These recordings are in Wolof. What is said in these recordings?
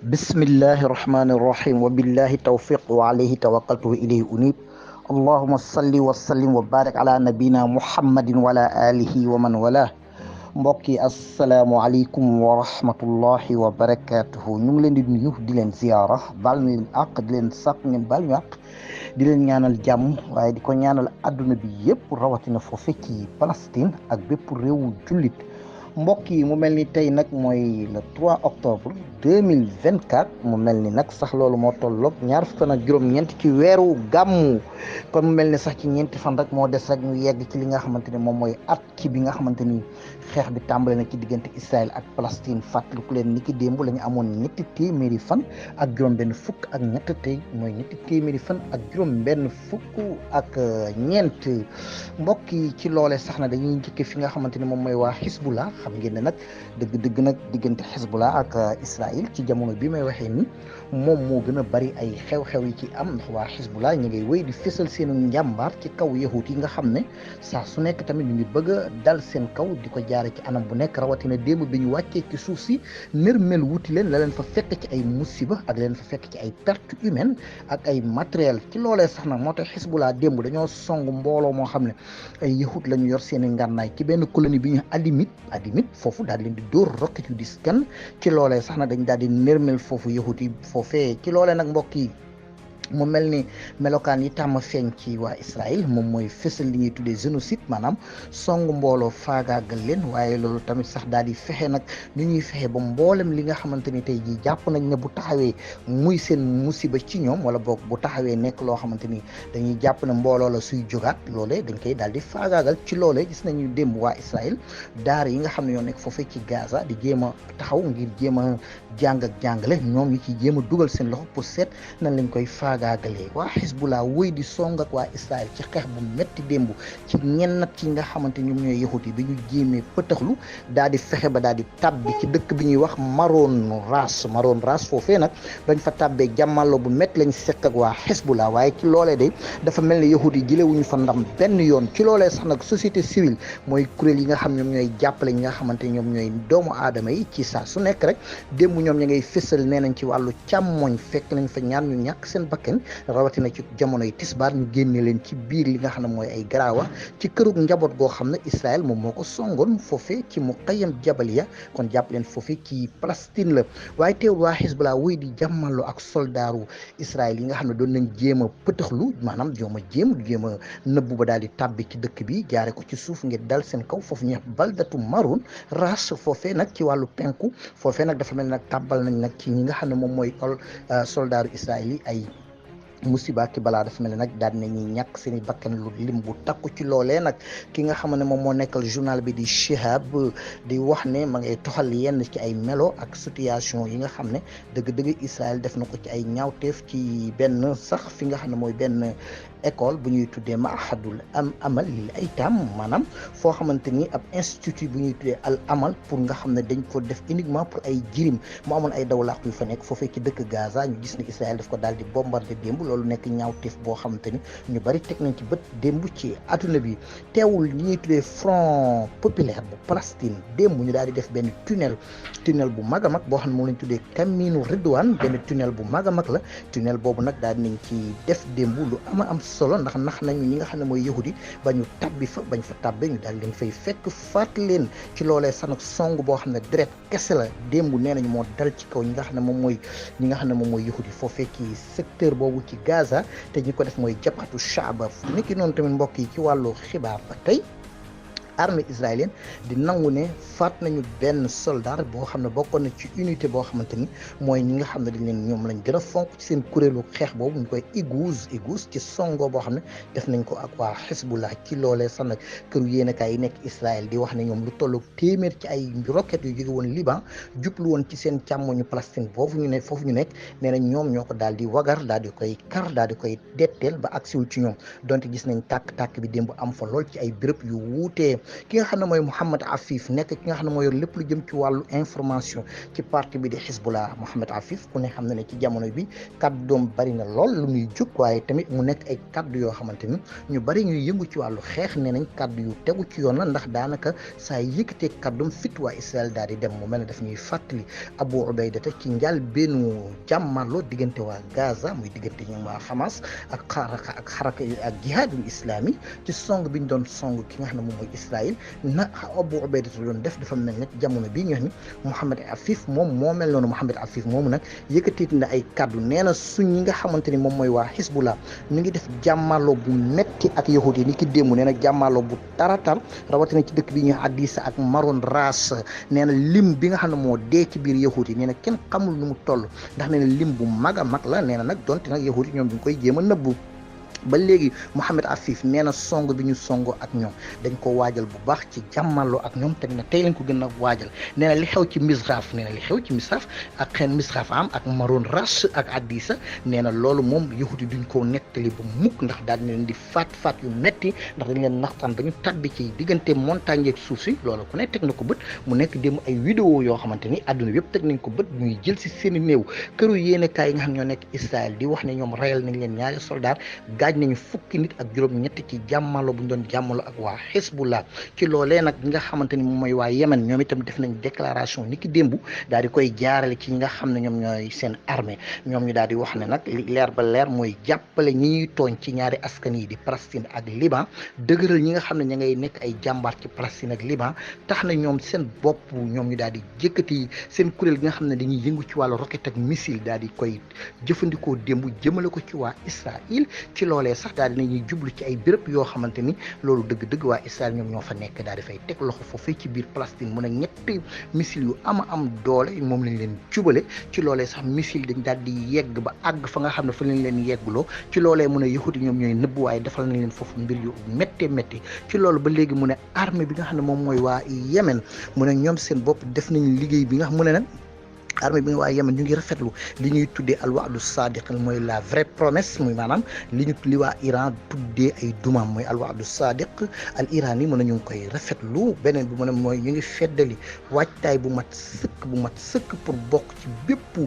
bismillahi rahmani rahim wa billahi tawfiq wa alayhi tawakkaltu wa ilayhi unib allahuma salli wa sallim wa barik ala nabina muhammadin wa ala alihi wa man wala mbokk yi asalaamualeykum wa rahmatullahi wa barakatuhu ñu ngi leen di nuyu di leen ziyaara baal ñu leen àq di leen sàkk ngeen baal ñu àq di leen ñaanal jàmm waaye di ko ñaanal adduna bi yëpp rawatina foofu ci Palestine ak bépp réewu jullit mbokk yi mu mel ni tey nag mooy le 3 octobre 2024 mu mel ni nag sax loolu moo tolloog ñaar fukk ak juróom-ñeent ci weeru gàmmu kon mu mel ni sax ci ñeenti fan rek moo des rek ñu yegg ci li nga xamante ne moom mooy at ci bi nga xamante ni xeex bi tàmbale na ci diggante Israël ak Palestine fàttaliku leen ni ki démb la ñu amoon ñetti téeméeri fan ak juróom-benn fukk ak ñett tey mooy ñetti téeméeri fan ak juróom-benn fukk ak ñeent mbokk yi ci loole sax na dañuy njëkke fi nga xamante ni moom mooy waa Hezbollah xam ngeen ne nag dëgg-dëgg nag diggante Hezbollah ak Israël ci jamono bi may waxee ni moom moo gën a bari ay xew-xew yi ci am ndax waa Hezbollah ñu ngay wéy di fësal seen njàmbaar ci kaw yahut yi nga xam ne saa su nekk tamit ñu ngi bëgg a dal seen kaw di ko jaare ci anam bu nekk rawatina démb bi ñu wàccee ci suuf si nërmel wuti leen la leen fa fekk ci ay musiba ak leen fa fekk ci ay perte humaine ak ay matériel ci loolee sax nag moo tax Hezbollah démb dañoo song mbooloo moo xam ne ay yahut la ñu yor seen i ngànnaay ci benn colonie bi ñu Adimit foofu daal di leen di dóor rocket yu di scan ci loolee sax na dañ daal di nërmel foofu yahut yi foofee ci loolee nag mbokk yi mu mel ni melokaan yi tàmm feeñ ci waa Israël moom mooy fësal li ñuy tuddee génocide maanaam song mbooloo faagaagal leen waaye loolu tamit sax daal di fexe nag ni ñuy fexe ba mboolem li nga xamante ni tey jii jàpp nañ ne bu taxawee muy seen musiba ci ñoom wala boog bu taxawee nekk loo xamante ni dañuy jàpp ne mbooloo la suy jógaat loolee dañ koy daal di faagaagal ci loolee gis nañu démb waa Israël daara yi nga xam ne ñoo nekk foofee ci Gaza di jéem a taxaw ngir jéem a jàng ak jàngale ñoom ñi ci jéem a dugal seen loxo pour seet nañ lañ koy faagaagalee waa Hezbollah wëy di song ak waa Israël ci xeex bu metti démb ci ñennat ci nga xamante ñoom ñooy yahut yi bi ñu jéemee pëtaxlu daal di fexe ba daal di tabbi ci dëkk bi ñuy wax Maroon Ras foofee nag bañ fa tabbee jàmmaloo bu metti lañ sekk ak waa Hezbollah waaye ci loolee de dafa mel ne yahut yi jëlewuñu fa ndam benn yoon ci loolee sax nag société civile mooy kuréel yi nga xam ñoom ñooy jàppale ñi nga xamante ñoom ñooy doomu aadama yi ci saa su nekk rek démb ñoom ña ngay fësal nee nañ ci wàllu càmmoñ fekk nañ fa ñaar ñu ñàkk seen bakkan rawatina ci jamonoy tisbaar ñu génne leen ci biir li nga xam ne mooy ay garaawa ci kërug njaboot goo xam ne Israël moom moo ko songoon foofee ci Muqayyam Jabaliya kon jàpp leen foofee ci Palestine la waaye teewul waa Hezbollah wuy di jàmmaloo ak soldaaru Israël yi nga xam ne doon nañ jéem a pëtaxlu maanaam jéem a nëbbu ba daal di tàbbi ci dëkk bi jaare ko ci suuf ngir dal seen kaw foofu ñu baldatu Maroon Ras foofee nag ci wàllu penku foofee nag dafa mel nag tàbbal nañ nag ci ñi nga xam ne moom mooy soldaaru Israël yi ay musiba ki balaa dafa mel ne nag daal nañuy ñàkk seen i bakkan lu lim bu takku ci loolee nag ki nga xam ne moom moo nekkal journal bi di Shihab di wax ne ma ngay toxal yenn ci ay melo ak situation yi nga xam ne dëgg-dëgg Israël def na ko ci ay ñaawteef ci benn sax fi nga xam ne mooy benn école bu ñuy tuddee Mahadul Amal lil Aytam maanaam foo xamante ni ab institut bu ñuy tuddee al amal pour nga xam ne dañ ko def uniquement pour ay jirim mu amoon ay dawlaax yu fa nekk foofee ci dëkk Gaza ñu gis ne Israël daf ko daal di bombardé démb loolu nekk ñaawteef boo xamante ni ñu bari teg nañ ci bët démb ci adduna bi teewul li ñuy tuddee front populaire bu Palestine démb ñu daal di def benn tunnel bu mag a mag boo xam ne moom lañ tuddee Camino Ridwan benn tunnel bu mag a mag la tunnel boobu nag daal di nañ ci def démb lu am solo ndax nax nañu ñi nga xam ne mooy yahudi ba ñu tabbi fa bañ fa tabbee ñu daal leen fay fekk faat leen ci loolee sax nag song boo xam ne deret kese la démb nee nañu moo dal ci kaw ñi nga xam ne moom mooy yahudi foofee ci secteur boobu ci Gaza te ñi ko def mooy jabhatu shaaba niki noonu tamit mbokk yi ci wàllu xibaar ba tey armée israélienne di nangu ne faat nañu benn soldat boo xam ne bokkoon na ci unité boo xamante ni mooy ñi nga xam ne dañ leen ñoom lañ gën a fonk ci seen kuréelu xeex boobu ñu koy Iguz ci songo boo xam ne def nañ ko ak waa Hezbollah ci loolee sax nag këru yéenekaay yi nekk Israël di wax ne ñoom lu tollu téeméer ci ay roquettes yu jóge woon Liban jublu woon ci seen càmmoñu Palestine foofu ñu nekk nee na ñoom ñoo ko daal di wagar daal di koy kar daal di koy detteel ba agsiwul ci ñoom donte gis nañ tàkk-tàkk bi démb am fa lool ci ay béréb yu wuutee ki nga xam ne mooy Mouhamed Afif nekk ki nga xam ne moo yor lépp lu jëm ci wàllu information ci parti bi di Hizbullah. Mouhamed Afif ku ne xam na ne ci jamono bi kaddu doom bari na lool lu muy jóg waaye tamit mu nekk ay kaddu yoo xamante ni ñu bari ñuy yëngu ci wàllu xeex nee nañ kaddu yu tegu ci yoon la ndax daanaka saa yëkkatee kaddum fit waa Israël daal di dem mu mel ne daf ñuy fàttali Abu Ubaydata ci njaal benn jàmmarloo diggante waa Gaza muy diggante ñoom waa Hamas ak xaraka ak jihaadul islami ci song bi ñu doon song ki nga xam ne moom mooy Israël na Abu Ubaydata doon def dafa mel ne jamono bii ñu wax ni Mouhamed Afif moom moo mel noonu Mouhamed Afif moomu nag yëkkati na ay kaddu nee na suñ ñi nga xamante ni moom mooy waa Hizbullah ñu ngi def jàmmarloo bu metti ak yahud yi ni ki démb nee na jàmmarloo bu taratar rawatina ci dëkk bi ñu Hadisa ak Maron Ras nee na lim bi nga xam ne moo dee ci biir yahud yi nee na kenn xamul nu mu toll ndax nee na lim bu mag a mag la nee na nag donte nag yahud yi ñoom ñu ngi koy jéem a nëbbu ba léegi Mouhamed Afif nee na song bi ñu songo ak ñoom dañ ko waajal bu baax ci jàmmaloo ak ñoom teg na tey lañ ko gën a waajal nee na li xew ci Misraf nee na li xew ci Misraf ak xeen Misraf am ak Maron Ras ak Hadisa nee na loolu moom yahudi duñ ko nettali ba mukk ndax daal di leen di faat yu metti ndax dañ leen naxtaan ba ñu tabbi ci diggante montagne ak suuf si loolu ku ne teg na ko bët mu nekk démb ay vidéo yoo xamante ni àdduna bi yëpp teg nañ ko bët ñuy jël si seen i néew këru yéenekaay yi nga xam ñoo nekk Israël di wax ne ñoom rayal nañ leen ñaari soldat nañu fukki nit ak juróom-ñett ci jàmmaloo bu ñu doon jàmmaloo ak waa Hizbullah ci loolee nag ñi nga xamante ni moom mooy waa Yemen ñoom itam def nañ déclaration ni ki démb daal di koy jaarale ci ñi nga xam ne ñoom ñooy seen armée ñoom ñu daal di wax ne nag li leer ba leer mooy jàppale ñi ñuy tooñ ci ñaari askan yi di Palestine ak Liban dëgëral ñi nga xam ne ña ngay nekk ay jàmbaar ci Palestine ak Liban tax na ñoom seen bopp ñoom ñu daal di jëkkati seen kuréel gi nga xam ne dañuy yëngu ci wàllu roquette ak missile daal di koy jëfandikoo démb jëmale ko ci waa Israël ci loolee sax daal dinañuy jublu ci ay béréb yoo xamante ni loolu dëgg-dëgg waa Israël ñoom ñoo fa nekk daal di fay teg loxo foofee ci biir Palestine mu ne ñetti missile yu am doole moom lañ leen jubale ci loolee sax missile dañ daal di yegg ba àgg fa nga xam ne fa lañ leen yeggloo ci loolee mu ne yahudi ñoom ñooy nëbb waaye defal nañ leen foofu mbir yu méttee métti ci loolu ba léegi mu ne armée bi nga xam ne moom mooy waa Yemen mu ne ñoom seen bopp def nañ liggéey bi nga xam mu ne nag armée bi nga waa Yemen ñu ngi rafetlu li ñuy tuddee al wa'du sadiq mooy la vraie promesse muy maanaam li waa Iran tuddee ay dumaam mooy al wa'du sadiq al iran yi mën a ñu ngi koy rafetlu beneen bi mu ne mooy ñu ngi feddali waajtaay bu mat sëkk pour bokk ci bépp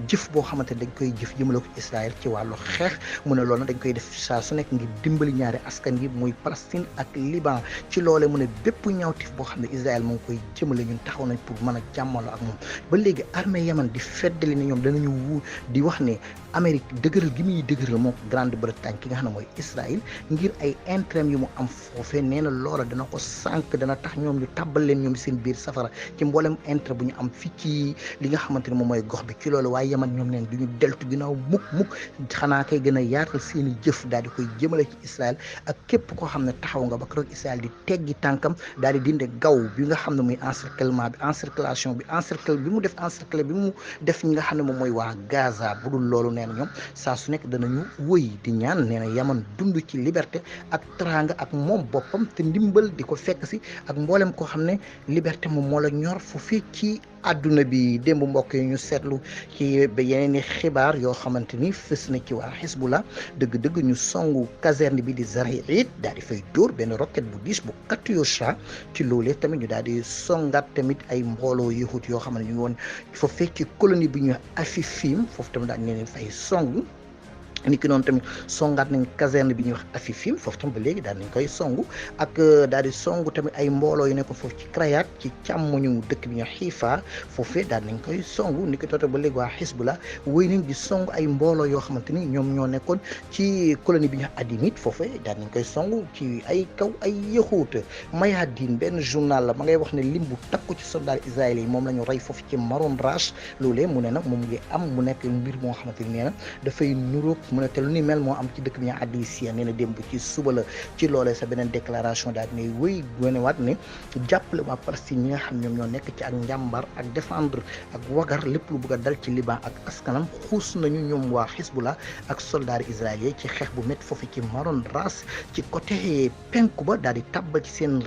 jëf boo xamante ne dañ koy jëf jëmale ko Israël ci wàllu xeex mu ne loolu nag dañ koy def saa su nekk ngir dimbali ñaari askan yi muy Palestine ak Liban ci loolee mu ne bépp ñaawtif boo xam ne Israël moo ngi koy jëmale ñun taxaw nañ pour mën a jàmmaloo ak moom ba léegi armée Yemen di feddali ne ñoom danañu di wax ne Amérique dëgëral gi muy dëgëral moo Grande-Bretagne ki nga xam ne mooy Israël ngir ay intérêt yu mu am foofee nee na loola dana ko sànq dana tax ñoom ñu tàbbal leen ñoom seen biir safara ci mboolem intérêt bu ñu am fii ci li nga xamante ne moom mooy gox bi ci loolu waaye Yemen ñoom neen du ñu deltu ginnaaw mukk xanaa kay gën a yaatal seen i jëf daal di koy jëmale ci Israël ak képp koo xam ne taxaw nga ba keroog Israël di teggi tànkam daal di dinde gaw bi nga xam ne muy encerclement bi encerclation bi bi mu def encercler bi mu def ñi nga xam ne moom mooy waa Gaza bu dul loolu nee na ñoom saa su nekk danañu wëy di ñaan nee na Yaman dund ci liberté ak teraanga ak moom boppam te ndimbal di ko fekk si ak mboolem koo xam ne liberté moom moo la ñor fu fii ci àdduna bi démb mbokk yi ñu seetlu ci yeneen i xibaar yoo xamante ni fës na ci waa Hizbullah dëgg-dëgg ñu songu caserne bi di Zaraït daal di fay dóor benn roquette bu diis bu Katyusha ci loolee tamit ñu daal di songaat tamit ay mbooloo yahut yoo xam ne ñu ngi woon foofee ci colonie bi ñu Afifim foofu tamit daal ñu leen fay song ni ki noonu tamit songaat nañ caserne bi ñuy wax Afifim foofu tam ba léegi daal nañ koy songu ak daal di songu tamit ay mbooloo yu nekk foofu ci Krayat ci càmmoñu dëkk bi ñuy wax Xiifa foofee daal nañ koy songu ni ki noonu ba léegi waa Hizbullah wéy nañ di songu ay mbooloo yoo xamante ni ñoom ñoo nekkoon ci colonie bi ñuy wax Adimit foofee daal nañ koy songu ci ay kaw ay yëxuut Mayadeen benn journal la ma ngay wax ne lim bu takku ci soldat israélien yi moom la ñu rey foofu ci Maron Ras loolee mu ne nag moom ngi am mu nekk mbir moo xamante ni nee na dafay nuróog mu ne te lu ni mel moo am ci dëkk bi ñu Hadisa nee na démb ci suba la ci loolee sa beneen déclaration daal di ne wéy wanewaat ne jàppale waa Palestine ñi nga xam ñoom ñoo nekk ci ak njàmbar ak défendre ak wagar lépp lu bëgg a dal ci Liban ak askanam xuus nañu ñoom waa Hizbullah ak soldats israéliens ci xeex bu métti foofu ci Maron Ras ci côté penku ba daal di tàbbal ci seen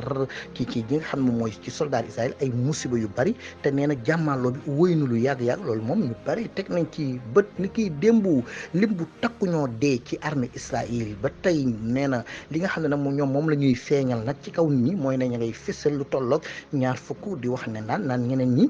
ci ñi nga xam ne mooy ci soldats israéliens ay musiba yu bari te nee na jàmmaloo bi wéy na lu yàgg-yàgg loolu moom ñu bari teg nañ ci bët ni kiy démb lim bu takk takku ñoo dee ci armée Israël ba tey nee na li nga xam ne nag moom la ñuy feeñal nag ci kaw nit ñi mooy ne ña ngay fësal lu tolloog ñaar fukk di wax ne naan ñeneen ñi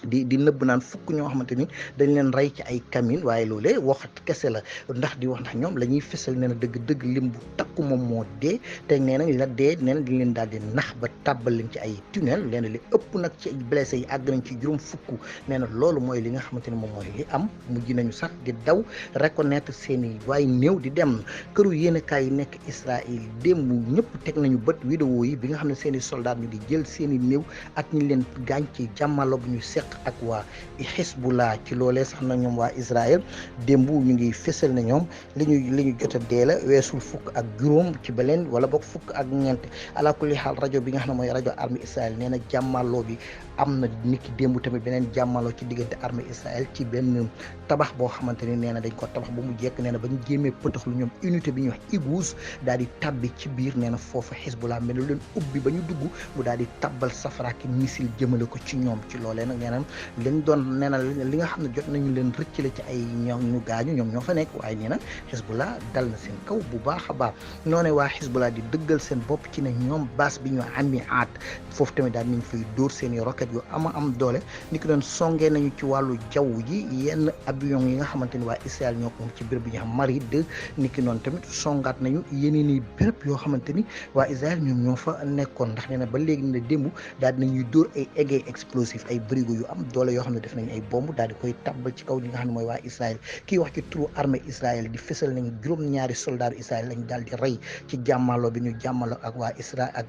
di nëbb naan fukk ñoo xamante ni dañ leen rey ci ay kamin waaye loolee waxat kese la ndax di wax ndax ñoom la ñuy fësal nee na dëgg lim bu takku moom moo dee te nee nañ la dee nee na di leen daal di nax ba tàbbal leen ci ay tunnel nee na li ëpp nag ci blessé yi àgg nañ ci juróom fukk nee na loolu mooy li nga xamante ni moom mooy li am mujj nañu sax di daw reconnaître seen i waaye néew di dem këru yéenekaay yi nekk Israël démb ñëpp teg nañu bët vidéo yi bi nga xam ne seen i soldats ñu di jël seen i néew ak ñi leen gaañ ci jàmmaloo bu ñu seq ak waa Hezbollah ci loolee sax na ñoom waa Israël démb ñu ngi fësal na ñoom li ñu jot a dee la weesul fukk ak juróom ci beleen wala boog fukk ak ñeent ala kulli xaal rajo bi nga xam ne mooy rajo armée Israël nee na jàmmaloo bi am na niki démb tamit beneen jàmmaloo ci diggante armée Israël ci benn tabax boo xamante ni nee na dañ ko tabax ba mu jekk nee na ba ñu jéemee pëtaxlu ñoom unité bi ñuy wax Igouz daal di tabbi ci biir nee na foofu Hezbollah mel leen ubbi ba ñu dugg mu daal di tabbal safara ki missile jëmale ko ci ñoom ci loolee nag nee na lañ doon nee na li nga xam ne jot nañu leen rëccale ci ay ñoom ñu gaañu ñoom ñoo fa nekk waaye nee na Hezbollah dal na seen kaw bu baax a baax noonu waa Hezbollah di dëggal seen bopp ci ne ñoom base bi ñu ami aat foofu tamit daal nañ fay dóor seen i roquette yu am doole ni ko doon songee nañu ci wàllu jaww ji yenn avion yi nga xamante ni waa Israël ñoo ko moom ci béréb bi ñu xam Mari 2 ni ki noonu tamit songaat nañu yeneen i béréb yoo xamante ni waa Israël ñoom ñoo fa nekkoon ndax nee na ba léegi ne démb daal dinañuy dóor ay aiguets explosifs ay bërigo yu am doole yoo xam ne def nañ ay bomb daal di koy tàbbal ci kaw ñi nga xam ne mooy waa Israël kii wax ci turu armée Israël di fësal nañ juróom-ñaari soldats Israël lañ daal di rey ci jàmmaloo bi ñu jàmmaloo ak waa Israël ak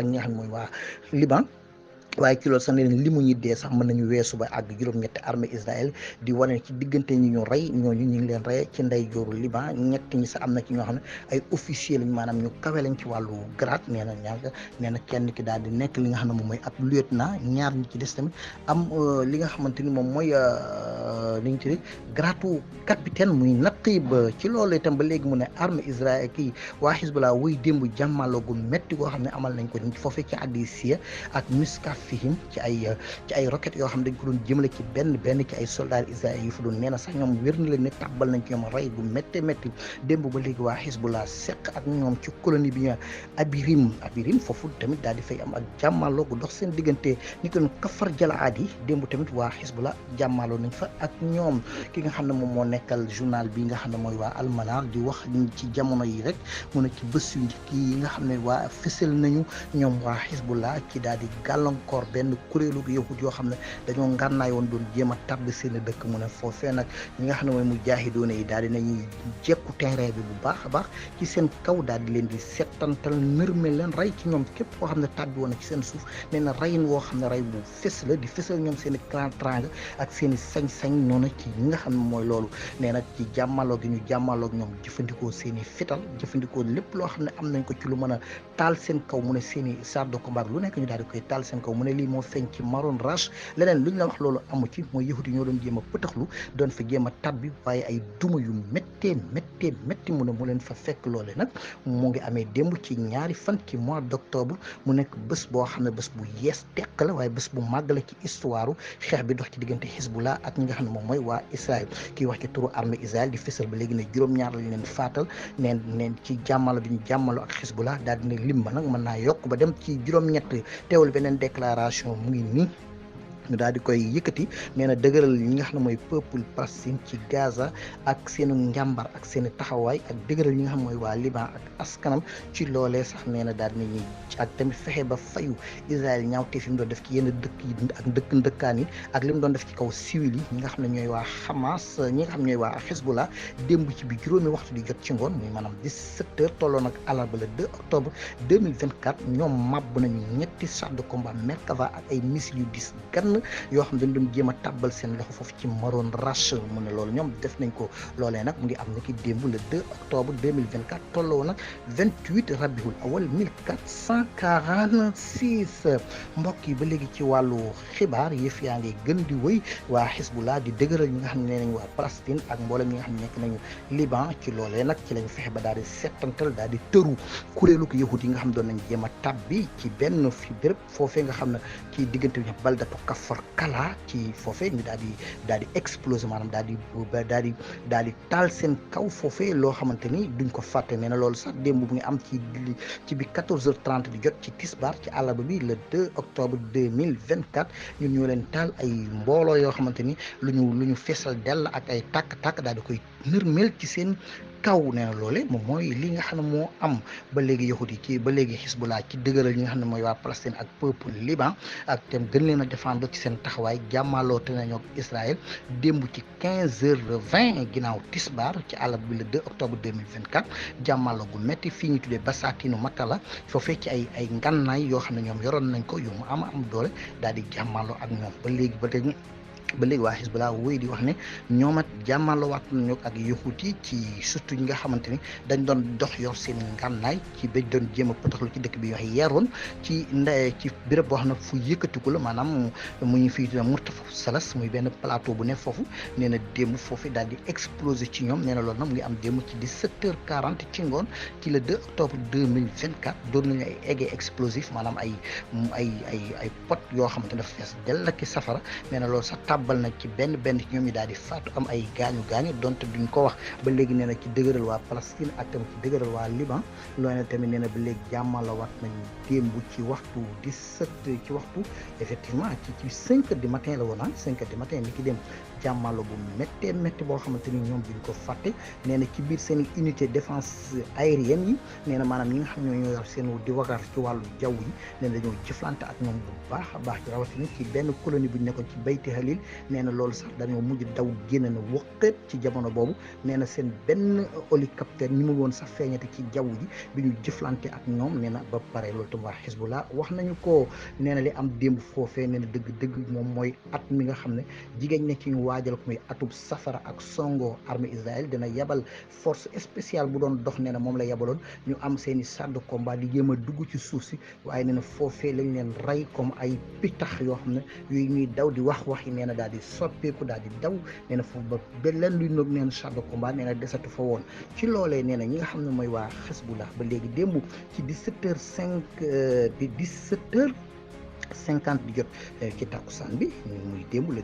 ñi nga xam ne mooy waa Liban waaye ci loolu sax ne leen li mu ñi dee sax mën nañu weesu ba àgg juróom-ñetti armée Israël di wane ci diggante ñi ñu rey ñooñu ñu ngi leen rey ci ndey jooru Liban ñett ñi sax am na ci ñoo xam ne ay officier lañ maanaam ñu kawe lañ ci wàllu grade nee na kenn ki daal di nekk li nga xam ne moom mooy ab lieutenant ñaar ñi ci des tamit am li nga xamante ni moom mooy li ñu tuddee grade capitaine muy Naqib ci loolu itam ba léegi mu ne armée Israël kii waa Hezbollah wuy démb jàmmaloo gu métti goo xam ne amal nañ ko foofee ci Adisia ak Miska fihim ci ay roquettes yoo xam ne dañ ko doon jëmale ci benn ci ay soldats israéliens yu fa doon nee na sax ñoom wér na leen ne tàbbal nañ ci ñoom rey gu métti démb ba léegi waa Hezbollah seq ak ñoom ci colonie bi ñu Abirim foofu tamit daal di fay am ak jàmmaloo gu dox seen diggante ni ko Kafar Jalaad yi démb tamit waa Hezbollah jàmmaloo nañ fa ak ñoom ki nga xam ne moom moo nekkal journal bi nga xam ne mooy waa Almanar di wax ci jamono yi rek mu ne ci bés yu njëkk yi nga xam ne waa fësal nañu ñoom waa Hezbollah ci daal di gàllankoor benn kuréelu yahud yoo xam ne dañoo ngànnaay woon doon jéem a tabbi seen dëkk mu ne foofee nag ñi nga xam ne mooy mujaahidoona yi daal di nañuy jekku terrain bi bu baax a baax ci seen kaw daal di leen di settantal nërmel leen rey ci ñoom képp koo xam ne tàbbi woon na ci seen suuf nee na reyin woo xam ne rey bu fës la di fësal ñoom seen i trang ak seen i sañ-sañ noonu ci ñi nga xam ne mooy loolu nee na ci jàmmaloo gi ñu jàmmaloog ñoom jëfandikoo seen i fital jëfandikoo lépp loo xam ne am nañ ko ci lu mën a taal seen kaw mu ne seen i chars de combat lu nekk ñu daal di koy taal seen kaw mu ne lii moo feeñ ci Maroon Rash leneen lu ñu la wax loolu amu ci mooy yahut yi ñoo doon jéem a pëtaxlu doon fa jéem a tabbi waaye ay duma yu métti mu ne mu leen fa fekk loole nag mu ngi amee démb ci ñaari fan ci mois d'octobre mu nekk bés boo xam ne bés bu yees teq la waaye bés bu màgg la ci histoire xeex bi dox ci diggante Hezbollah ak ñi nga xam ne moom mooy waa Israël kii wax ci turu armée Israël di fësal ba léegi ne juróom-ñaar lañ leen faatal neen ci jàmmalo bi ñu jàmmaloo ak Hezbollah daal dina lim ba nag mën naa yokk ba dem ci juróom-ñett teewul beneen déclaration mu ngi nii ñu daal di koy yëkkati nee na dëgëral ñi nga xam ne mooy peuple palestinien ci Gaza ak seenu njàmbar ak seen taxawaay ak dëgëral ñi nga xam mooy waa Liban ak askanam ci loolee sax nee na daal dinañuy ak tamit fexe ba fayu Israël ñaawte fi mu doon def ci yenn dëkk yi ak ndëkkaan yi ak li mu doon def ci kaw civil yi ñi nga xam ne ñooy waa Hamas ñi nga xam ne ñooy waa Hezbollah démb ci bi juróomi waxtu di jot ci ngoon muy maanaam 17h tolloon ak àllarba le 2 octobre 2024 ñoom màbb nañu ñetti chars de combat Merkava ak ay missiles yu dis gann yoo xam ne dañ doon jéem a tàbbal seen loxo foofu ci Maroon Rash mu ne loolu ñoom def nañ ko loolee nag mu ngi am na ki démb le 2 octobre 2024 tolloo nag 28 rabiul awal 1446 mbokk yi ba léegi ci wàllu xibaar yëf yaa ngi gën di wëy waa Hezbollah di dëgëral ñi nga xam ne nee nañ waa Palestine ak mboolem ñi nga xam ne nekk nañu Liban ci loolee nag ci lañ fexe ba daal di settantal daal di tëru kuréelu yahut yi nga xam doon nañ jéem a tàbbi ci benn fi béréb foofee nga xam ne ci diggante bi baldatu Kafar for kala ci foofee ñu daal di exploser maanaam daal di taal seen kaw foofee loo xamante ni duñ ko fàtte nee na loolu sax démb bu ngi am ci bi 14h30 di jot ci tisbaar ci àllarba bi le 2 octobre 2024 ñun ñoo leen taal ay mbooloo yoo xamante ni lu ñu feesal dell ak ay tàkk-tàkk daal di koy nërmeel ci seen kaw nee na loole moom mooy li nga xam ne moo am ba léegi yahut yi ci ba léegi Hezbollah ci dëgëral ñi nga xam ne mooy waa Palestine ak peuple liban ak tam gën leen a défendre ci seen taxawaay jàmmaloo te nañoo ak Israël démb ci 15h20 ginnaaw tisbaar ci àllarba bi le 2 octobre 2024 jàmmaloo gu métti fii ñu tuddee Basatinu Matala foofee ci ay ngannaay yoo xam ne ñoom yoroon nañ ko yu mu am doole daal di jàmmaloo ak ñoom ba léegi waa Hezbollah wéy di wax ne ñoom it jàmmalawaat nañu ak yahut yi ci surtout ñi nga xamante ni dañ doon dox yor seen ngànnaay ci bañ doon jéem a potaxlu ci dëkk bi wax yeroon ci béréb boo xam ne fu yëkkatiku la maanaam mu ñu fii Murtafa Salas muy benn plateau bu ne foofu nee na démb foofu daal di exploser ci ñoom nee na loolu nag mu ngi am démb ci 17h40 ci ngoon ci le 2 octobre 2024 doon nañu ay égé explosif maanaam ay pot yoo xamante ne dafa fees dell ak safara nee na loolu sax tàbbal na ci benn ci ñoom ñi daal di faatu am ay gaañu donte duñ ko wax ba léegi nee na ci dëgëral waa Palestine ak tamit ci dëgëral waa Liban loolu ne tamit nee na ba léegi jàmmalawaat nañu démb ci waxtu 17 ci waxtu effectivement ci 5h du matin la woon 5h du matin ni ki dem jàmmalo bu métti boo xamante ni ñoom duñ ko fàtte nee na ci biir seen unité défense aérienne yi nee na maanaam ñi nga xam ñoo yor seen di wagar ci wàllu jaww yi nee na dañoo jëflante ak ñoom bu baax a baax ci rawatina ci benn colonie bu ñu nekkoon ci Bayti Halil nee na loolu sax dañoo mujj daw génn na wëqët ci jamono boobu nee na seen benn hélicoptère ñi mu woon sax feeñate ci jaww ji bi ñu jëflante ak ñoom nee na ba pare loolu tam waa Hezbollah wax nañu ko nee na li am démb foofee nee na dëgg moom mooy at mi nga xam ne jigéen ne ci ñu waajal ko muy atub safara ak songo armée Israël dina yabal force spéciale bu doon dox nee na moom la yabaloon ñu am seen i chars de combat di jéem a dugg ci suuf si waaye nee na foofee lañ leen rey comme ay pitax yoo xam ne yooyu ñuy daw di wax yi nee na daal di soppeeku daal di daw nee na foofu ba leen luy noog nee na chars de combat nee na desatu fa woon ci loolee nee na ñi nga xam ne mooy waa Hezbollah ba léegi démb ci 17h05 di 17h50 di jot ci takkusaan bi muy démb le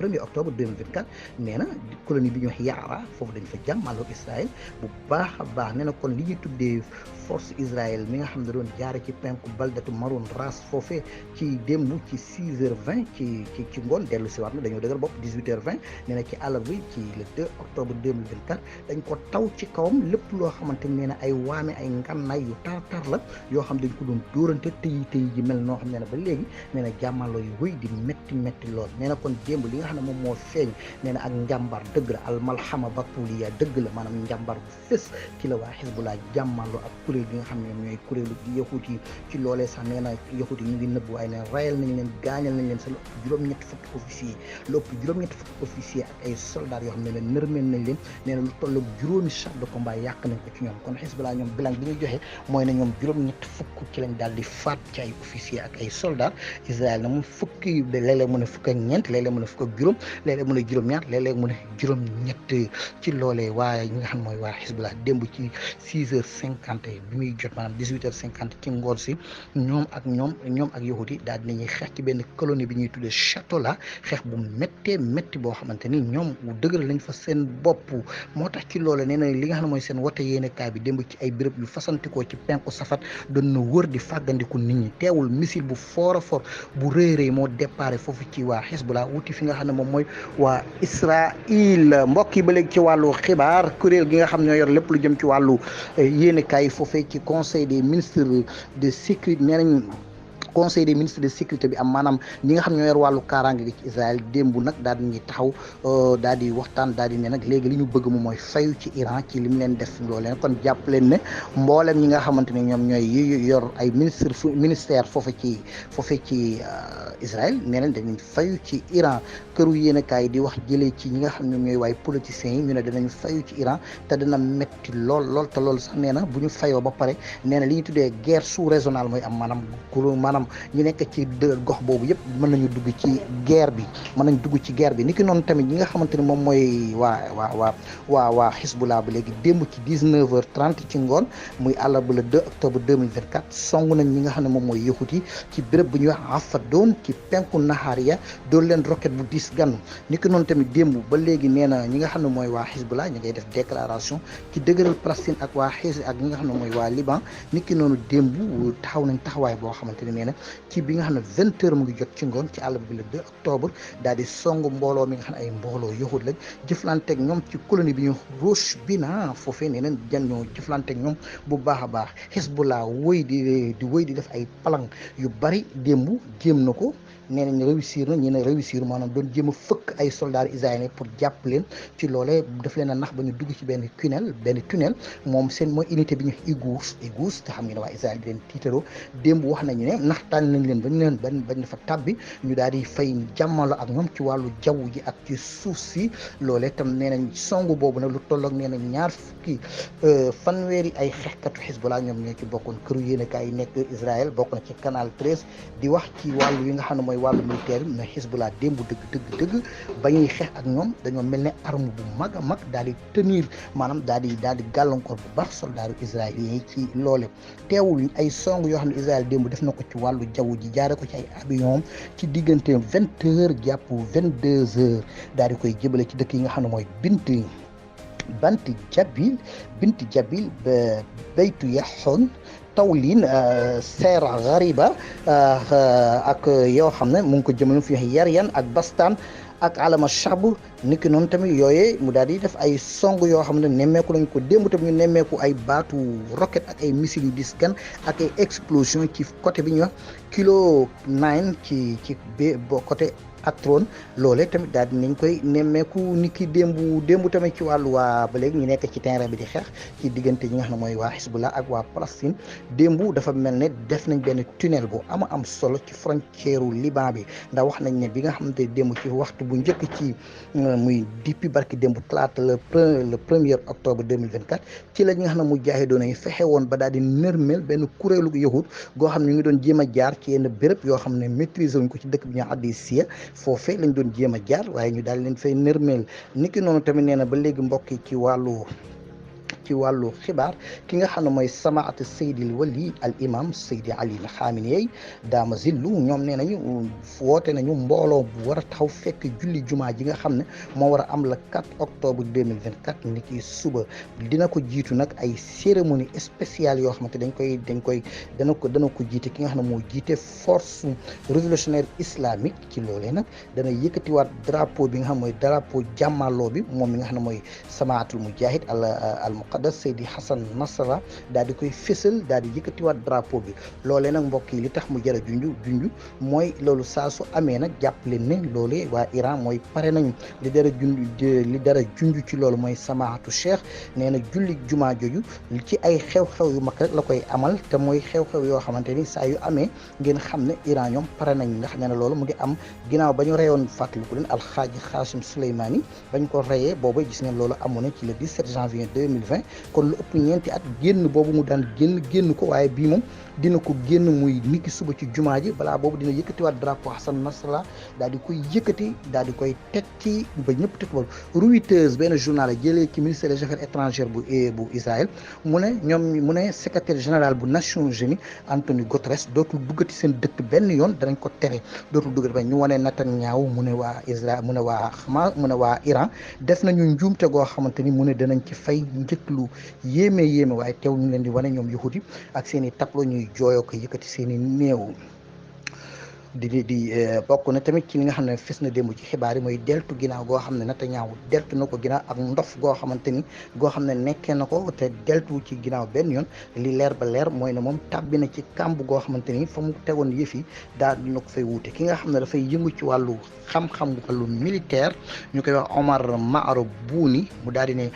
1er octobre 2024 nee na colonie bi ñu wax Yaara foofu dañ fa jàmmaloo Israël bu baax a baax nee na kon li ñuy tuddee force Israël mi nga xam ne doon jaare ci penku baldatu Maroun Ras foofee ci démb ci 6h20 ci ngoon dellu si waat na dañoo dëgër bopp 18h20 nee na ci àllarba bi ci le 2 octobre 2024 dañ ko taw ci kawam lépp loo xamante nee na ay waame ay ngannaay yu tar la yoo xam dañ ko doon dóorante tëyi ji mel noo xam ne ba léegi nee na jàmmaloo yu wëy di métti lool nee na kon démb li nga xam ne moom moo feeñ nee na ak njàmbar dëgg la almalhama batuliya dëgg la maanaam njàmbar bu fës ci la waa Hezbollah jàmmaloo ak kuréel gi nga xam ne ñoom ñooy kuréelu yahut yi ci loolee sax nee na yahut yi ñu ngi nëbb waaye ne rayal nañ leen gaañal nañ leen sa lu ëpp juróom-ñetti fukki officier lu ëpp juróom-ñetti fukki officier ak ay soldats yoo xam ne leen nërmeel nañ leen nee na lu toll juróomi chars de combat yàq nañ ko ci ñoom kon Hezbollah ñoom bilan bi ñu joxe mooy ne ñoom juróom-ñetti fukk ci lañ daal di faat ci ay officier ak ay soldats Israël na mu fukki léeg-léeg mu ne fukk ak ñeent léeg-léeg mu ne fukk ak juróom léeg-léeg mu ne juróom-ñaar léeg-léeg mu ne juróom-ñett ci loolee waaye ñi nga xam mooy waa Hezbollah démb ci 6h50 bi muy jot maanaam 18h50 ci ngoon si ñoom ak yahut yi daal dinañuy xeex ci benn colonie bi ñuy tuddee château la xeex bu métti boo xamante ni ñoom bu dëgër lañ fa seen bopp moo tax ci loole nee na li nga xam ne mooy seen wote yéene kaay bi démb ci ay béréb yu fasantikoo ci penku safat doon na wër di fàggandiku nit ñi teewul missile bu fort a fort bu rëy moo déparé foofu ci waa Hezbollah wuti fi nga xam ne moom mooy waa Israël mbokk yi ba léegi ci wàllu xibaar kuréel gi nga xam ne ñoo yor lépp lu jëm ci wàllu yéene kaay foofee ci conseil des ministres de sécurité nee nañ conseil des ministres de sécurité bi am maanaam ñi nga xam ñoo yor wàllu kaaraange gi ci Israël démb nag daal di ñuy taxaw daal di waxtaan daal di ne nag léegi li ñu bëgg moom mooy fayu ci Iran ci li mu leen def loolee kon jàpp leen ne mboolem ñi nga xamante ne ñoom ñooy yor ay ministère foofu ci Israël nee nañ dañuy fayu ci Iran këru yéenekaay di wax jëlee ci ñi nga xam ne ñooy waay politiciens yi ñu ne danañ fayu ci Iran te dana metti lool te loolu sax nee na bu ñu fayoo ba pare nee na li ñu tuddee guerre sous-régionale mooy am maanaam ñu nekk ci gox boobu yëpp mën nañu dugg ci guerre bi niki noonu tamit ñi nga xamante ni moom mooy waa Hezbollah ba léegi démb ci 19h30 ci ngoon muy àllarba le 2 octobre 2024 song nañ ñi nga xam ne moom mooy yahut yi ci béréb bu ñuy wax Afadoon ci penku Nahaariya doon leen roquette bu 10 gan niki noonu tamit démb ba léegi nee na ñi nga xam ne mooy waa Hezbollah ñu ngay def déclaration ci dëgëral Palestine ak waa ak ñi nga xam ne mooy waa Liban niki noonu démb taxaw nañ taxawaay boo xamante ni nee na ci bi nga xam ne 20h mu ngi jot ci ngoon ci àllarba bi le 2 octobre daal di song mbooloo mi nga xam ne ay mbooloo yahut lañ jëflanteeg ñoom ci colonie bi ñu Rosh Bina foofee nee nañ jan ñoo jëflanteeg ñoom bu baax a baax Hezbollah wëy di def ay plan yu bari démb jéem na ko nee nañ réussir na ñi ne réussir maanaam doon jéem a fëkk ay soldats israéliens pour jàpp leen ci loolee daf leen a nax ba ñu dugg ci benn tunnel moom seen mooy unité bi ñu Igous te xam ngeen ne waa Israël di leen tiitaroo démb wax nañu ne naxtaan nañ leen bañ fa tàbbi ñu daal di fay jàmmalo ak ñoom ci wàllu jaww ji ak ci suuf si loolee tam nee nañ songu boobu nag lu tolloog nee nañ ñaar fukki fanweeri ay xeexkatu Hezbollah ñoom ñoo ci bokkoon këru yéenekaay yi nekk Israël bokk na ci canal 13 di wax ci wàllu yi nga xam ne mooy wàllu militaire bi mais Hezbollah démb dëgg ba ñuy xeex ak ñoom dañoo mel ne arme bu mag a mag daal di tenir maanaam daal di gàllankoor bu baax soldats israéliens yi ci loole teewul ay song yoo xam ne Israël démb def na ko ci wàllu jaww ji jaare ko ci ay avion ci diggante 20h jàpp 22h daal di koy jëbale ci dëkk yi nga xam ne mooy Binti Jabil ba Baytu Yaxoon Tawlin Seera Ghariba ak yoo xam ne mu ngi ko jëmale fi Yaryan ak Bastaan ak Alama Shab niki noonu tamit yooyee mu daal di def ay song yoo xam ne nemmeeku lañ ko démb tamit ñu nemmeeku ay baatu roquette ak ay missiles yu dis gan ak ay explosion ci côté bi ñuy wax kilo 9 ci côté Atron loolee tamit daal di nañ koy nemmeeku niki démb tamit ci wàllu waa ba léegi ñu nekk ci terrain bi di xeex ci diggante ñi nga xam ne mooy waa Hezbollah ak waa Palestine démb dafa mel ne def nañ benn tunnel bu am solo ci frontière u Liban bi ndax wax nañ ne bi nga xamante ne démb ci waxtu bu njëkk ci muy depuis barki démb talaata le 1er octobre 2024 ci la ñi nga xam ne mu jaaxee doon yi fexe woon ba daal di nërmel benn kuréelu yahut goo xam ne ñu ngi doon jéem a jaar ci yenn béréb yoo xam ne maîtriser wuñ ko ci dëkk bi ñu Adisiya foofee lañ doon jéem a jaar waaye ñu daal leen fay nërmeel niki noonu tamit nee na ba léegi mbokk yi ci wàllu xibaar ki nga xam ne mooy samaat Seydil Wali al imam Seydi Ali al Khamenei daama zillu ñoom nee nañu woote nañu mbooloo bu war a taxaw fekk julli jumaa ji nga xam ne moo war a am le 4 octobre 2024 ni ki suba dina ko jiitu nag ay cérémonie spéciale yoo xamante dana ko jiite ki nga xam ne moo jiite force révolutionnaire islamique ci loolee nag dana yëkkatiwaat drapeau bi nga xam mooy drapeau jàmmaloo bi moom mi nga xam ne mooy samaatul mujahid al muqaddas Seydi Hassan Nasrallah daal di koy fésal daal di yëkkatiwaat drapeau bi loolee nag mbokk yi li tax mu jar a junj mooy loolu saa su amee nag jàpp leen ne loolee waa Iran mooy pare nañu li dara junj ci loolu mooy samaatu cheikh nee na julli jumaa joju ci ay xew-xew yu mag rek la koy amal te mooy xew-xew yoo xamante ni saa yu amee ngeen xam ne Iran ñoom pare nañ ndax nee na loolu mu ngi am ginnaaw ba ñu reyoon fàttaliku leen alxaaji Xaasim Souleymani bañ ko reyee booba gis ngeen loolu amoon na ci le 17 janvier 2020 kon lu ëpp ñeenti at génn boobu mu daan génn ko waaye bii moom dina ko génn muy niki suba ci jumaa ji balaa boobu dina yëkkatiwaat drapeau Hassan Nasrallah daal di koy yëkkati daal di koy teg ci ba ñëpp teg boobu Reuters benn journal jëlee ci ministère des affaires étrangères bu Israël mu ne secrétaire général bu Nations Unies Antonio Guterres dootul duggati seen dëkk benn yoon danañ ko tere dootul duggati ba ñu wane Netanyahu mu ne waa Israël mu ne waa Hamas mu ne waa Iran def nañu njuumte goo xamante ni mu ne danañ ci fay njëkk lu yéeme waaye teew ñu leen di wane ñoom yahut yi ak seen i tableau ñuy jooyoo ko yëkkati seen i néew di bokk na tamit ci li nga xam ne fes na démb ci xibaar yi mooy deltu ginnaaw goo xam ne Netanyahu deltu na ko ginnaaw ak ndof goo xam ne nekkee na ko te deltu ci ginnaaw benn yoon li leer ba leer mooy ne moom tàbbi na ci kàmb goo xamante ni fa mu tegoon yëf yi daal dina ko fay wuute ki nga xam ne dafay yëngu ci wàllu xam-xam wàllu militaire ñu koy wax Omar Marbouni mu daal di ne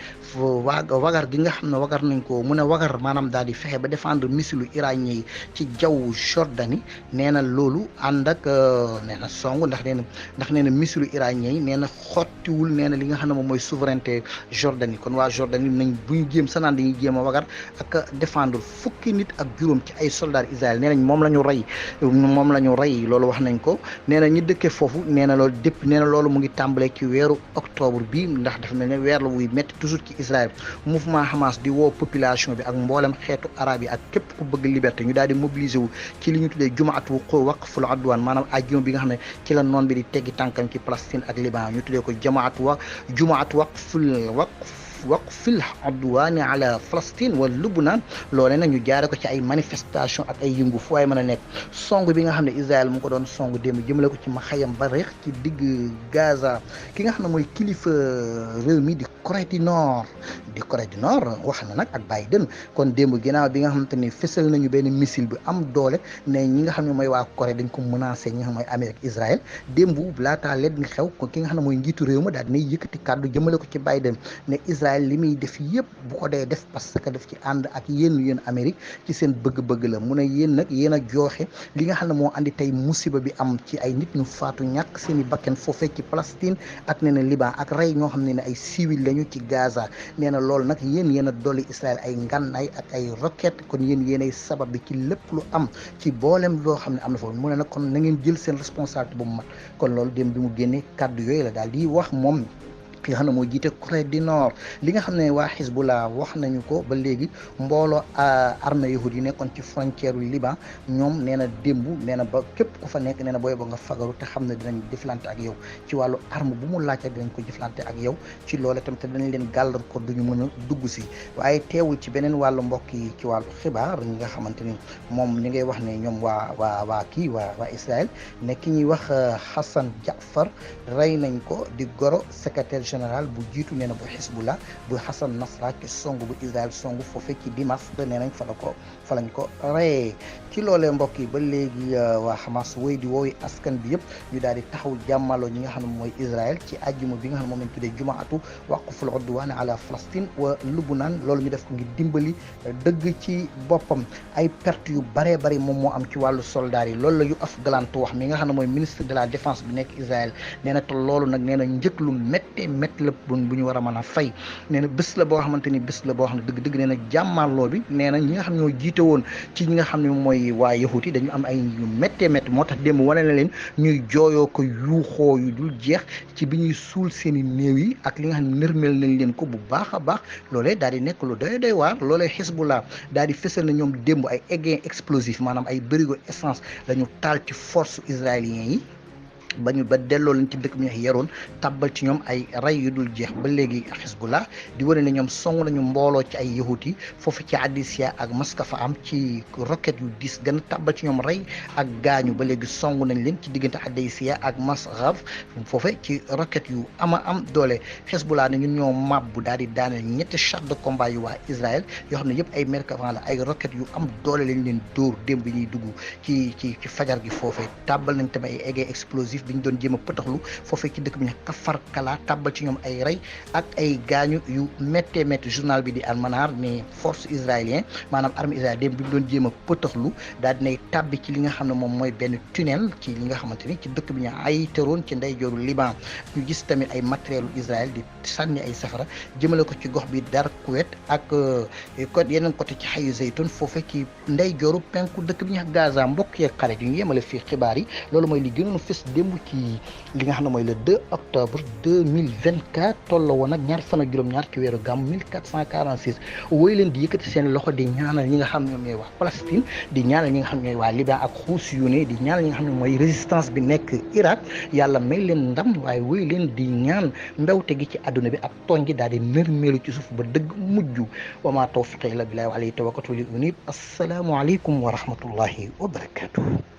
wagar gi nga xam ne wagar nañ ko mu ne wagar maanaam daal di fexe ba défendre missile iranien yi ci jaww Jordanie nee na loolu ànd ak nee na song ndax nee na missile iranien yi nee na xottiwul nee na li nga xam ne moom mooy souveraineté Jordanie kon waa Jordanie nañ buñ jéem sa naan dañuy jéem a wagar ak défendre fukki nit ak juróom ci ay soldats Israël nee nañ moom la ñu rey loolu wax nañ ko nee na ñi dëkkee foofu nee na loolu dépp nee na loolu mu ngi tàmbalee ci weeru octobre bi ndax dafa mel ne weer la wuy métti toujours ci Israël mouvement Hamas di woo population bi ak mboolem xeetu arab yi ak képp ku bëgg liberté ñu daal di mobiliser wu ci li ñu tuddee jumaatu waqful adwan maanaam ajjuma bi nga xam ne ci la noon bi di teggi tànkam ci Palestine ak Liban ñu tuddee ko jumaatu waqfil adwaani ala Palestine wa Lubnaan loole nag ñu jaare ko ci ay manifestation ak ay yëngu fu waay mën a nekk song bi nga xam ne Israël mu ko doon song démb jëmale ko ci Maxayam Bareex ci digg Gaza ki nga xam ne mooy kilifa réew mi di Corée du Nord wax na nag ak Biden kon démb ginnaaw bi nga xamante ni fësal nañu benn missile bi am doole ne ñi nga xam ne mooy waa Corée dañ ko menacé ñi nga xam mooy Amérique Israël démb laataa leen nga xew ko ki nga xam ne mooy njiitu réew ma daal dinay yëkkati kàddu jëmale ko ci Biden ne Israël li muy def yëpp bu ko dee def parce que daf ci ànd ak yéen Amérique ci seen bëgg-bëgg la mu ne yéen nag yéen a jooxe li nga xam ne moo andi tey musiba bi am ci ay nit ñu faatu ñàkk seen i bakken foofee ci Palestine ak nee na Liban ak rey ñoo xam ne ay civil lañu ci Gaza nee na loolu nag yéen a dolli Israël ay ngànnaay ak ay roquette kon yéen ay sabab bi ci lépp lu am ci boolem loo xam ne am na foofu mu ne nag kon na ngeen jël seen responsabilité bu mu mat kon loolu dem bi mu génnee kàddu yooyu la daal di wax moom ki nga xam ne mooy jiite Corée du Nord li nga xam ne waa Hezbollah wax nañu ko ba léegi mbooloo armée yahud yi nekkoon ci frontière u Liban ñoom nee na démb nee na ba képp ku fa nekk nee na booy ba nga fagaru te xam ne dinañ jëflante ak yow ci wàllu arme bu mu laajte dinañ ko jëflante ak yow ci loole tamit te dinañ leen gàllankoor duñu mën a dugg si waaye teewul ci beneen wàllu mbokk yi ci wàllu xibaar ñi nga xamante ni moom li ngay wax ne ñoom waa Israël ne ki ñuy wax Hassan Jaafar rey nañ ko di goro secrétaire général bu jiitu nee na bu Hezbollah bu Hassan Nasrallah ci song bu Israël song foofee ci Damas nee nañ fa lañ ko reyee ci loolee mbokk yi ba léegi waa Hamas wéy di woowi askan bi yëpp ñu daal di taxaw jàmmaloo ñi nga xam ne mooy Israël ci àjjuma bi nga xam ne moom lañ tuddee jumaatu waqful udwan ala Palestine wa Lubnaan loolu ñu def ko ngir dimbali dëgg ci boppam ay perte yu baree bari moom moo am ci wàllu soldat yi loolu la Yoav Gallant wax mi nga xam ne mooy ministre de la défense bi nekk Israël nee na te loolu nag nee na njëkk lu métti la bu ñu war a mën a fay nee na bés la boo xamante ni bés la boo xam ne dëgg-dëgg nee na jàmmaloo bi nee na ñi nga xam ne ñoo jiite woon ci ñi nga xam ne mooy waa yahut yi dañu am ay yu méttee métti moo tax démb wane na leen ñuy jooyoo ko yuuxoo yu dul jeex ci bi ñuy suul seen i néew yi ak li nga xam ne nërmel nañ leen ko bu baax a baax loolee daal di nekk lu doy waar loolee Hezbollah daal di fësal na ñoom démb ay égain explosif maanaam ay bërigo essence la ñu taal ci force israélien yi ba delloo leen ci dëkk bi ñu yaroon tàbbal ci ñoom ay rey yu dul jeex ba léegi Hezbollah di wane ne ñoom song nañu mbooloo ci ay yahut yi foofu ci Adisia ak Maskafa am ci roquette yu diis gën a tàbbal ci ñoom rey ak gaañu ba léegi song nañ leen ci diggante Adisia ak Masraf foofu ci roquette yu am doole Hezbollah ne ñun ñoo mabbu daal di daaneel ñetti chars de combat yu waa Israël yoo xam ne yëpp ay Merkava la ay roquettes yu am doole lañ leen dóor démb bi ñuy dugg ci fajar gi foofee tàbbal nañ tamit ay égain explosif bi ñu doon jéem a pëtaxlu foofee ci dëkk bi ñu Kafar Kala tàbbal ci ñoom ay rey ak ay gaañu yu méttee métti journal bi di Al-Manar ne force israélien maanaam armée israélienne bi mu doon jéem a pëtaxlu daal dinay tàbbi ci li nga xam ne moom mooy benn tunnel ci li nga xamante ni ci dëkk bi ñu ay teroon ci ndeyjooru Liban ñu gis tamit ay matériel Israël di sànni ay safara jëmale ko ci gox bi Dar Kuwait ak yeneen côté ci xayu Zaytun foofee ci ndeyjooru penku dëkk bi ñu Gaza mbokk yeeg xarit yu ñu yemale fii xibaar yi loolu mooy li gënoon fës démb ci li nga xam ne mooy le 2 octobre 2024 tolloo woon ak ñaar fan ak juróom-ñaar ci weeru gàmm 1446 woy leen di yëkkati seen loxo di ñaanal ñi nga xam ne ñoom ñooy wax Palestine di ñaanal ñi nga xam ne ñooy waa Liban ak xuus yu ne di ñaanal ñi nga xam ne mooy résistance bi nekk Irak yàlla may leen ndam waaye woy leen di ñaan mbewte gi ci àdduna bi ak tooñ gi daal di nërmeelu ci suuf ba dëgg mujj wa maa tawfiqi illa billahi wa alayhi tawakkaltu li unib assalaamu aleykum wa rahmatullahi wa barakatuh